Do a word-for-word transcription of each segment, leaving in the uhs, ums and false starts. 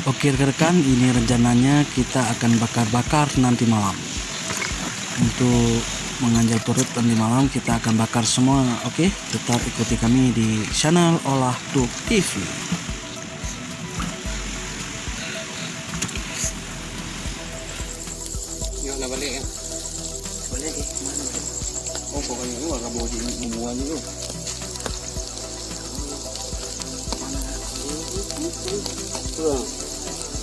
Oke rekan-rekan, ini rencananya kita akan bakar-bakar nanti malam. Untuk mengganjal perut nanti malam kita akan bakar semua. Oke, tetap ikuti kami di channel Olah Tube T V. Nyoe na balek, ya. Balek, eh. Mana balek? Oh, pokoknya nyoe ka bawa jadi bumbuan dulu. Mana? Tuh.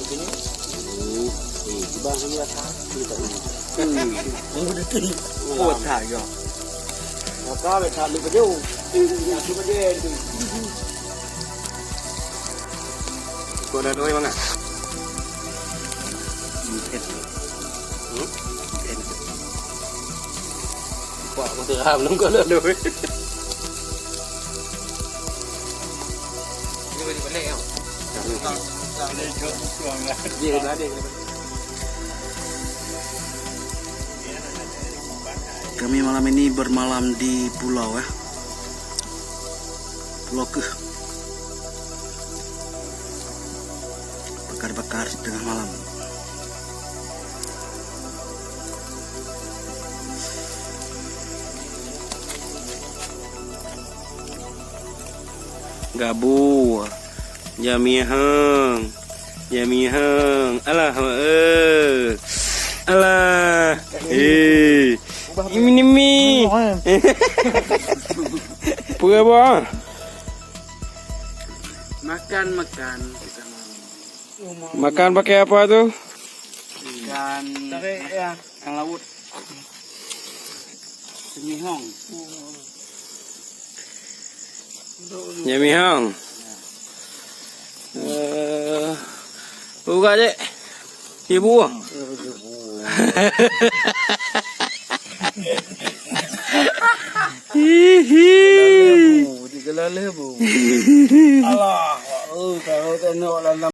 Itu ni. Hmm. Eh, di bawah ni ada. Ini tak boleh. Hmm. Oh, tak, ya. Maka, tak boleh baju. Ya, tu baju tu. Kau dah doi mangat? Mungkin. Hmm? Mungkin. Wah, aku tu ram nunggu dah doi. Ini balik-balik tau. Dia dah ada. Kami malam ini bermalam di pulau, ya. Pulau Keuh. Bakar-bakar tengah malam. Gabu. Jamihang. Jamihang. Alah, eh. Alah. Eh. Ini mi. Pura bah. Makan, makan. Makan pakai apa tu? Ikan. Tarik, ya. Ikan laut. Jamihang. Jamihang. Eh, buka, Dek. Ibu. Hihi. Alah, oh, tahu tak nak dalam